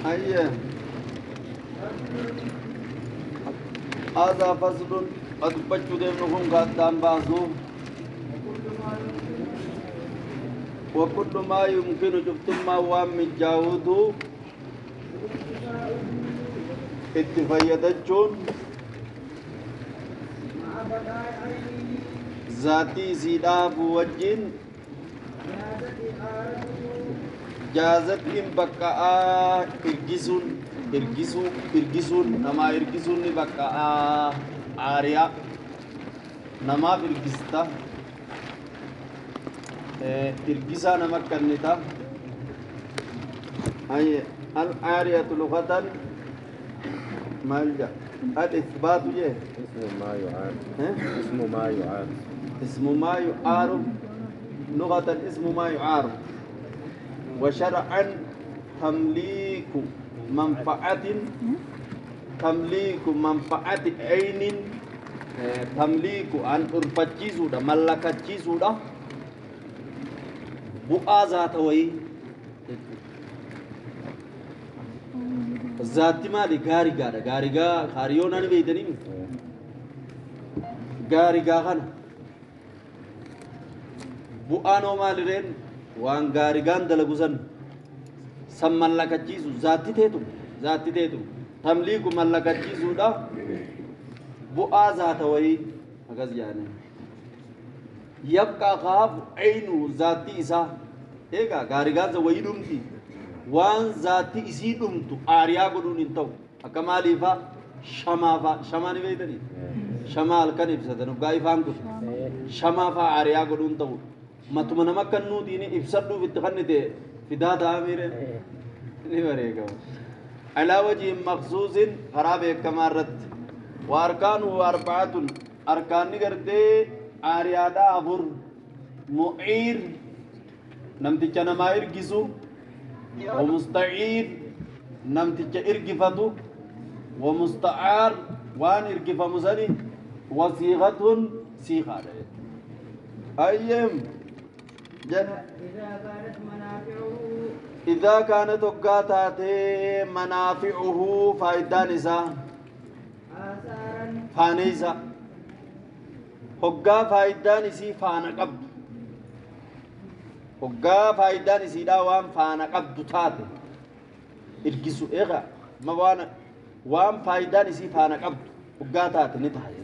أيه هذا فصل قد بجو دينهم قدام باسو وكل ما يمكن جبتم ما وام جاودو اتفايدتشون ذاتي سيداف وجين جازت إن بقاء إرجسون إرجسو إرجسون نما إرجسون بقاء عارية نما إرجستا إرجسا نما كنتا أي العارية لغة مالجا الإثبات يه اسم ما يعار اسم ما يعار اسم ما يعار لغة اسم ما يعار وشرعا تمليك منفعة تمليك منفعة عين تمليك أن أرفتشيسودا ملكتشيسودا بؤا ذات وي ذات مالي غاري غاري غاري غاريونا نبيتني غاري غانا bu'aanoo maalireen waan gaarigaan dalagu san san mallakachiisu zaatti teetu tamliiku mallakachiisuudha bu'aa zaata wayii akkas jedhani yabqaa kaafu aynu zaatti isaa eegaa gaarigaan san wayii dhumti waan zaatti isii dhumtu aariyaa godhuun hin ta'u akka maaliifaa shamaafaa shamaa ni beeytanii shamaa halkan ibsatan hoggaa ifaan kun shamaafaa aariyaa godhuun ta'u matuma nama kan nutiin ibsadhuuf itti kannite fidaa ta'a miire ni bareegama alaa wajhin maqsuusin karaa beekamaa irratti wa arkaanuhu arba'atun arkaanni gartee aariyaadhaa afur mu'iir namticha namaa ergisu wa musta'iir namticha ergifatu wa musta'aar waan ergifamu sani wasiiqatun siiqaadha أيم جن إذا كانت وقاتات منافعه فايدان إسا فانيسا هقا فايدان إسي فانا قبض هقا فايدان إسي داوان فانا قبض تاتي إرقسو إغا ما وانا وان فايدان إسي فانا قبض هقا تاتي نتحي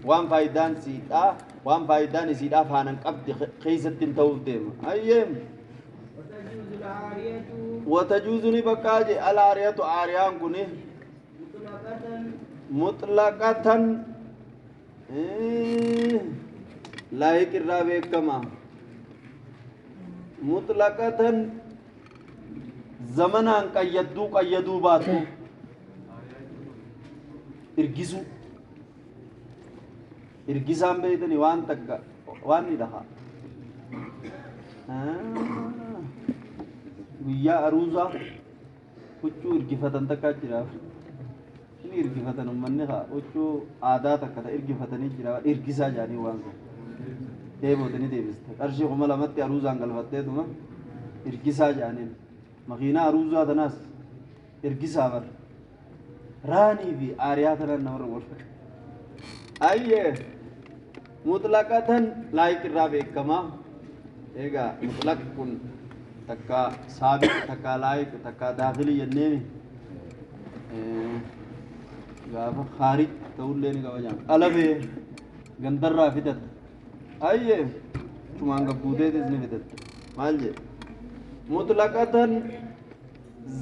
وان فايدان سيدا وان فايدان سيدا فانن قبض خيست توف ديم ايم وتجوز نبقاج العارية عاريان كني مطلقة لايك الرابع كما مطلقة زمنا قيدو قيدو باتو ارجزو irgisaan beeytani waan takka waan ni dhaha guyyaa aruuzaa huccuu irgifatan takkaa jira ni irgifatan ummanni haa huccuu aadaa takka ta irgifatanii jira irgisaa jedhanii waan san deebootanii deebiste qarshii 2000tti aruuzaan galfatteetuma irgisaa jedhaniin makiinaa aruuzaa tanaas irgisaa bar raanii fi aariyaa tanaan namarra wal fakkaata أيه مطلقة لايك الرابع كما إيجا مطلق كن تكا سابق تكا لايك تكا داخلي ينمي غاف خارج تقول لي نقول جان ألفي غندر رافدت أيه شو بودة تزني فدت مالجي مطلقة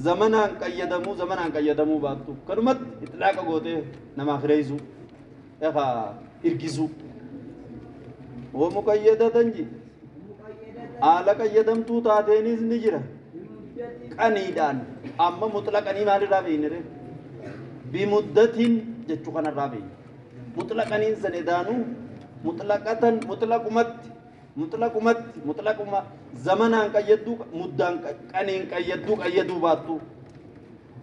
زمنا قيدمو زمنا قيدمو باتو كرمت إطلاق قوته نما خريزو إخا إرجسو ومقيدة جي آلا قيدم تو تاتينيز نجرة قنيدان أما مطلقني مال رابين بمدة جتشوكنا الرابين مطلقني سندانو مطلقة مطلقمت مطلقمت مطلقما زمنا قيدو مدان قنين قيدو قيدو باتو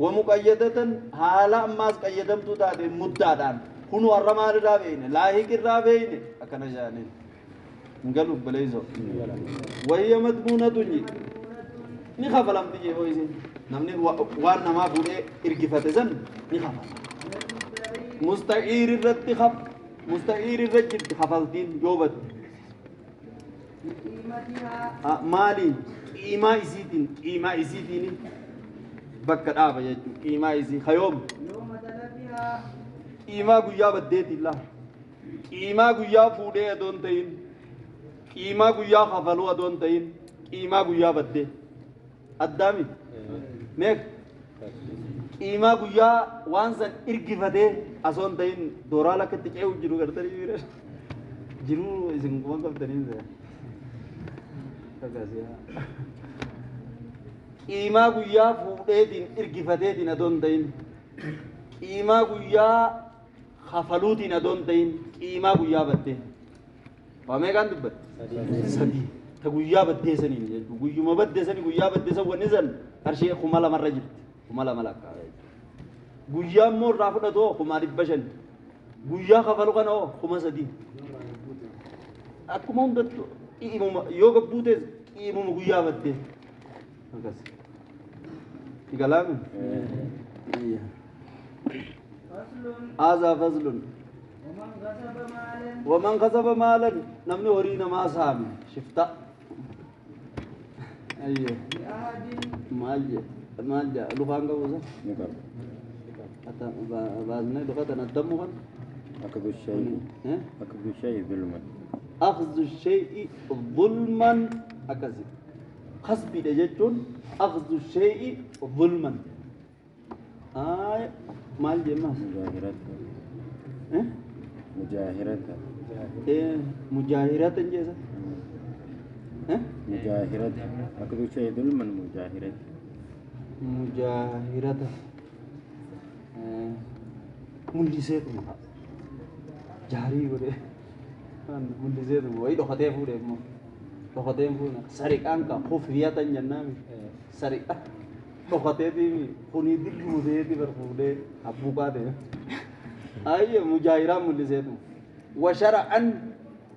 ومقيدة حالا أماس قيدم تو تاتين مدادان Kunoo har'a maalirraa beeyne? Laahiqirraa beeyne akkana jaaniin. Hin galu obboleessoo. Wahiyya madmuunatun je. Ni kafalamti jee hoo isin. Namni waan namaa fuudhee ergifate san ni kafala. Musta'iir irratti kaf musta'iir irra jirti kafaltiin yoo badde. Maaliin? Qiimaa isiitiin qiimaa isiitiin bakka dhaaba jechuudha. Qiimaa isii kayoom qiimaa guyyaa baddeetiin laa. Qiimaa guyyaa fuudhee adoo hin ta'in qiimaa guyyaa kafaluu adoo hin ta'in qiimaa guyyaa baddee. Addaami? Meeqa? Qiimaa guyyaa waan san irgifatee asoo hin ta'in dooraala akka itti ce'u jiru gartanii bira. Jiruu isin kuma qabdanii hin Qiimaa guyyaa fuudheetiin irgifateetiin adoo hin ta'in qiimaa guyyaa kafaluutiin adoo hin ta'in qiimaa guyyaa baddee. Waa meeqaan dubbadhe? Sadii. Ta guyyaa baddee saniin jechuudha. Guyyuma baddee sani guyyaa baddee san wanni san qarshii 2000rra jirti. 2000 lakkaa'aa jechuudha. Guyyaa immoo irraa fudhatu hoo 500,000. Guyyaa kafalu kana hoo 3000. Akkuma hundattu qiimuma yoo gabbuutes qiimuma guyyaa baddee. Akkas. Galaami? Iyya. Haazaa faslun. Waman kasaba maalan namni horii namaa saame shifta. Ayye. Maal je maal je lukaan qabu isa? Ni qaba. Ata baasnee luka tana dammu kan? Akhdhu shay'i. Eh? Akhdhu shay'i zulman. Akhdhu shay'i zulman akkasi. Kasbiidha jechuun akhdhu shay'i zulman. Ay maal jemmas? Mujaahirata. Eh? Mujaahirata. Eh, mujaahirata hin jeesa? Eh? Mujaahirata. Akhdhu shay'i zulman mujaahirata. Mujaahirata. Eh, mul'iseetuma fa'a. Jaarii godhee. Mul'iseetuma wayii dhokatee fuudhee immoo. Dhokatee hin fuune. Sariqaan ka kufiyatan jennaami. Sariqa. Dhokateeti kunii dirruma seeti bar fuudhee habbuuqaa ta'e. Ayye mujaahiraan mul'iseetu. Washara'an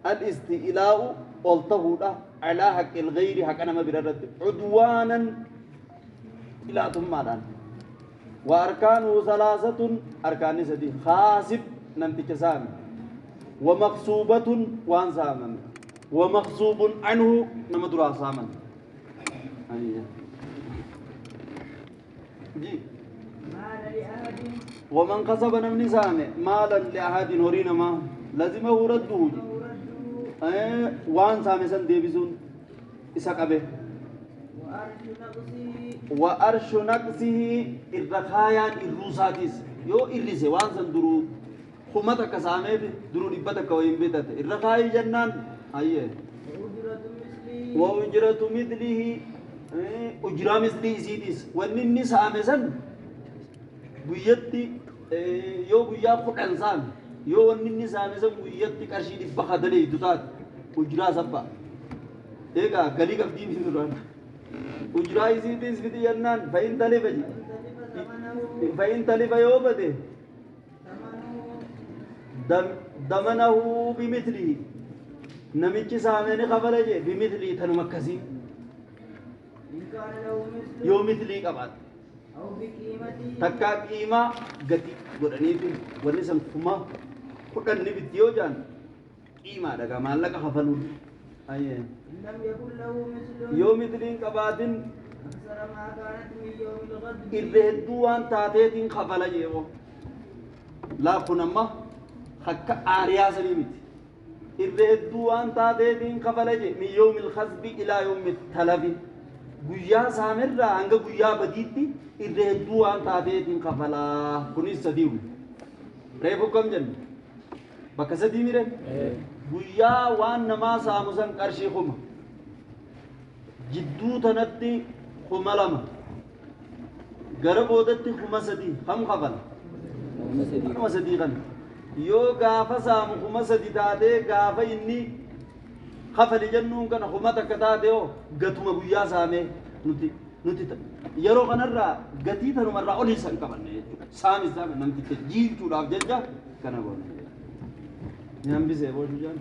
al-isti'laa'u ol tahuudha alaa haqqil gayri haqa nama bira irratti cudwaanan ilaatummaadhaan. Wa arkaanuhu salaasatun arkaanni sadii kaasib namticha saame. Wa maqsuubatun waan saamame. Wa maqsuubun anhu nama duraa saaman. Ayya. Ji. Waman kasaba namni saame maalan li'ahadin horii namaa lazimahu radduhu ji. Waan saame san deebisuun isa qabe. Wa arshu naqsihi irra kaayaan irruu isaatiis yoo irrise waan san duruu 1000 saameeti duruu 100 wayiin bitate irra kaayii jennaan hayyee. Wa ujratu mithlihi ujraa mislii isiitiis wanni inni saame san guyyatti yoo guyyaa 10 saame yoo wanni inni saame san guyyatti qarshii 100 ka daleeydu taate ujraa sabba eegaa galii qabdii miti duraan ujraa isiitiis fidi jennaan fa'in talifa fa'in talifa yoo bade damanahu bimithlihi namichi saame ni kafala jee bimithlihi tanuma akkasii yoo mithlii qabaate takkaa qiimaa gati godhaniifi wanni san 10,000 ni bitti yoo jaan qiimaadha gaa maallaqa kafaluun Ayyee. Yoo mitliin qabaatin irra hedduu waan taateetiin kafala jeemoo. Laa kun amma akka aariyaa sanii miti. Irra hedduu waan taateetiin kafala jee min yoomil khasbi ilaa yoomi talafi. Guyyaa saamerraa hanga guyyaa badiitti irra hedduu waan taateetiin kafalaa. Kunis sadiiwu. Reefu kam jenne? Bakka sadii mire? Guyyaa waan namaa saamu san qarshii 1000. Jidduu tanatti 2000. Gara boodatti 3000. Kam kafala? 3000 kana. Yoo gaafa saamu 3000 taatee gaafa inni kafali jennuun kana 1000 taate hoo gatuma guyyaa saamee nuti nuti yeroo kanarraa gatii tanumarraa olii san qabanne jechuudha. Saami saami namticha jiilchuudhaaf jecha Akkana goone. Ni hambisee boo shujaan?